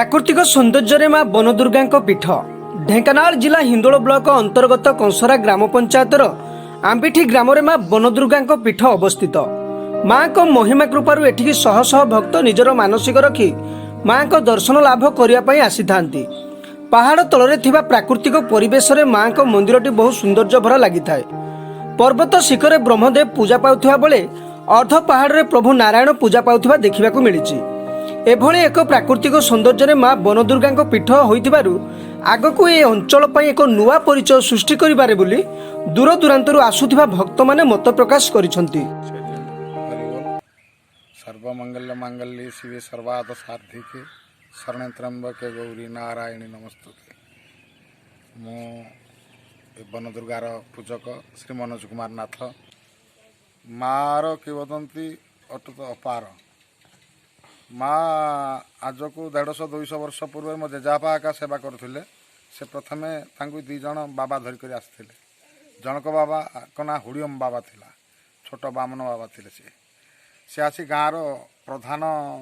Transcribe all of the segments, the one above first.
ପ୍ରାକୃତିକ ସୌନ୍ଦର୍ଯ୍ୟରେ ମା ବନଦୁର୍ଗାଙ୍କ ପୀଠ। ଢେଙ୍କାନାଳ ଜିଲ୍ଲା ହିନ୍ଦୋଳ ବ୍ଲକ ଅନ୍ତର୍ଗତ କଂସରା ଗ୍ରାମ ପଞ୍ଚାୟତର ଆମ୍ବିଠି ଗ୍ରାମରେ ମା ବନଦୁର୍ଗାଙ୍କ ପୀଠ ଅବସ୍ଥିତ। ମାଙ୍କ ମହିମା କୃପାରୁ ଏଠିକି ଶହ ଶହ ଭକ୍ତ ନିଜର ମାନସିକ ରଖି ମାଙ୍କ ଦର୍ଶନ ଲାଭ କରିବା ପାଇଁ ଆସିଥାନ୍ତି। ପାହାଡ଼ ତଳରେ ଥିବା ପ୍ରାକୃତିକ ପରିବେଶରେ ମାଙ୍କ ମନ୍ଦିରଟି ବହୁ ସୌନ୍ଦର୍ଯ୍ୟ ଭରା ଲାଗିଥାଏ। ପର୍ବତ ଶିଖରେ ବ୍ରହ୍ମଦେବ ପୂଜା ପାଉଥିବା ବେଳେ ଅର୍ଦ୍ଧ ପାହାଡ଼ରେ ପ୍ରଭୁ ନାରାୟଣ ପୂଜା ପାଉଥିବା ଦେଖିବାକୁ ମିଳିଛି। ଏଭଳି ଏକ ପ୍ରାକୃତିକ ସୌନ୍ଦର୍ଯ୍ୟରେ ମା ବନଦୁର୍ଗାଙ୍କ ପୀଠ ହୋଇଥିବାରୁ ଆଗକୁ ଏ ଅଞ୍ଚଳ ପାଇଁ ଏକ ନୂଆ ପରିଚୟ ସୃଷ୍ଟି କରିପାରେ ବୋଲି ଦୂର ଦୂରାନ୍ତରୁ ଆସୁଥିବା ଭକ୍ତମାନେ ମତ ପ୍ରକାଶ କରିଛନ୍ତି। ହରି ବୋଲ। ସର୍ବମଙ୍ଗଳ ମାଙ୍ଗଲ୍ୟେ ଶିବେ ସର୍ବାର୍ଥ ସାଧିକେ, ଶରଣ୍ୟେ ତ୍ର୍ୟମ୍ବକେ ଗୌରୀ ନାରାୟଣୀ ନମସ୍ତୁତେ। ମୁଁ ଏ ବନଦୁର୍ଗାର ପୂଜକ ଶ୍ରୀ ମନୋଜ କୁମାର ନାଥ। ମାର କିମ୍ବଦନ୍ତୀ ଅଟୁତ ଅପାର। ମା ଆଜକୁ 150 200 ବର୍ଷ ପୂର୍ବେ ମୋ ଜେଜେବାପା ଏକା ସେବା କରୁଥିଲେ। ସେ ପ୍ରଥମେ ତାଙ୍କୁ ଦୁଇ ଜଣ ବାବା ଧରିକରି ଆସିଥିଲେ। ଜଣକ ବାବାଙ୍କ ନାଁ ହୁଡ଼ିୟମ ବାବା ଥିଲା, ଛୋଟ ବାମନ ବାବା ଥିଲେ ସିଏ। ସେ ଆସି ଗାଁର ପ୍ରଧାନ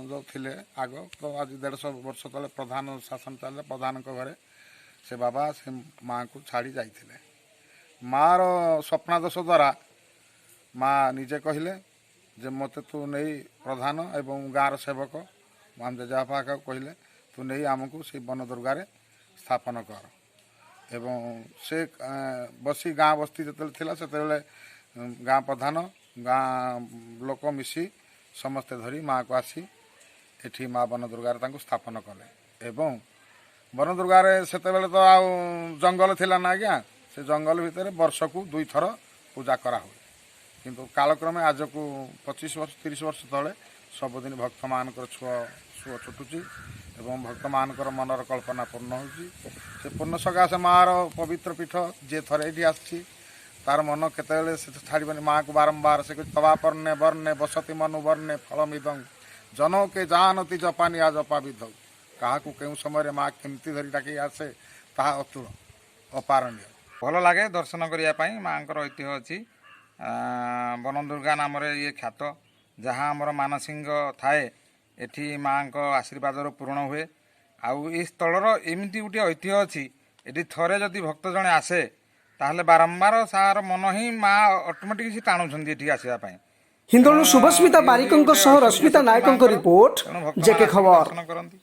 ଯେଉଁ ଥିଲେ ଆଗ ତ, ଆଜି 150 ବର୍ଷ ତଳେ ପ୍ରଧାନ ଶାସନ ଚାଲିଲା। ପ୍ରଧାନଙ୍କ ଘରେ ସେ ବାବା ସେ ମାଆଙ୍କୁ ଛାଡ଼ି ଯାଇଥିଲେ। ମାଆର ସ୍ୱପ୍ନାଦେଶ ଦ୍ୱାରା ମା ନିଜେ କହିଲେ ଯେ ମୋତେ ତୁ ନେଇ ପ୍ରଧାନ ଏବଂ ଗାଁର ସେବକ ଆମ ଜେଜେବାପା କହିଲେ, ତୁ ନେଇ ଆମକୁ ସେଇ ବନ ଦୁର୍ଗାରେ ସ୍ଥାପନ କର। ଏବଂ ସେ ବସି ଗାଁ ବସ୍ତି ଯେତେବେଳେ ଥିଲା, ସେତେବେଳେ ଗାଁ ପ୍ରଧାନ, ଗାଁ ଲୋକ ମିଶି ସମସ୍ତେ ଧରି ମାଆକୁ ଆସି ଏଠି ମା ବନଦୁର୍ଗାରେ ତାଙ୍କୁ ସ୍ଥାପନ କଲେ। ଏବଂ ବନଦୁର୍ଗାରେ ସେତେବେଳେ ତ ଆଉ ଜଙ୍ଗଲ ଥିଲା ନା ଆଜ୍ଞା, ସେ ଜଙ୍ଗଲ ଭିତରେ ବର୍ଷକୁ ଦୁଇଥର ପୂଜା କରାହୁଏ। କିନ୍ତୁ କାଳକ୍ରମେ ଆଜକୁ 25 ବର୍ଷ 30 ବର୍ଷ ତଳେ ସବୁଦିନ ଭକ୍ତମାନଙ୍କର ଛୁଅ ସୁଅ ଛୁଟୁଛି ଏବଂ ଭକ୍ତମାନଙ୍କର ମନର କଳ୍ପନା ପୂର୍ଣ୍ଣ ହେଉଛି। ସେ ପୂର୍ଣ୍ଣ ସକାଶେ ମାଆର ପବିତ୍ର ପୀଠ, ଯିଏ ଥରେ ଏଇଠି ଆସିଛି ତାର ମନ କେତେବେଳେ ସେ ଛାଡ଼ିବନି ମାଆକୁ। ବାରମ୍ବାର ସେ କହୁଛି, ତବାପର୍ଣ୍ଣେ ବର୍ଣ୍ଣେ ବସତି ମନୁ ବର୍ଣ୍ଣେ ଫଳମିଦଂ ଜନୋକେ ଜାନତି ଜପାନି ଜପା ବିଧৌ। କାହାକୁ କେଉଁ ସମୟରେ ମା କେମିତି ଧରି ଡାକି ଆସେ, ତାହା ଅତୁଳ ଅପାରଣୀୟ। ଭଲ ଲାଗେ ଦର୍ଶନ କରିବା ପାଇଁ। ମାଆଙ୍କର ଐତିହ୍ୟ ଅଛି। ବନଦୁର୍ଗା ନାମରେ ଇଏ ଖ୍ୟାତ। ଯାହା ଆମର ମାନସିକ ଥାଏ, ଏଠି ମାଆଙ୍କ ଆଶୀର୍ବାଦରୁ ପୂରଣ ହୁଏ। ଆଉ ଏ ସ୍ଥଳର ଏମିତି ଗୋଟିଏ ଐତିହ୍ୟ ଅଛି, ଏଠି ଥରେ ଯଦି ଭକ୍ତ ଜଣେ ଆସେ, ତାହେଲେ ବାରମ୍ବାର ସାର ମନ ହିଁ ମା ଅଟୋମେଟିକ୍ ସେ ଟାଣୁଛନ୍ତି ଏଠିକି ଆସିବା ପାଇଁ। ହିନ୍ଦୋଳରୁ ତେଣୁ ଶୁଭସ୍ମିତା ଇଏ ବାରିକଙ୍କ ଗୋଟେ ସହ ଐଶ୍ୱରୀୟ ରଶ୍ମିତା ଶକ୍ତି ନାୟକଙ୍କ ମାଆଙ୍କର। ରିପୋର୍ଟ, ତେଣୁ ଭକ୍ତମାନେ ଜେକେ ଆସିକି ଖବର। ଦର୍ଶନ କରନ୍ତି।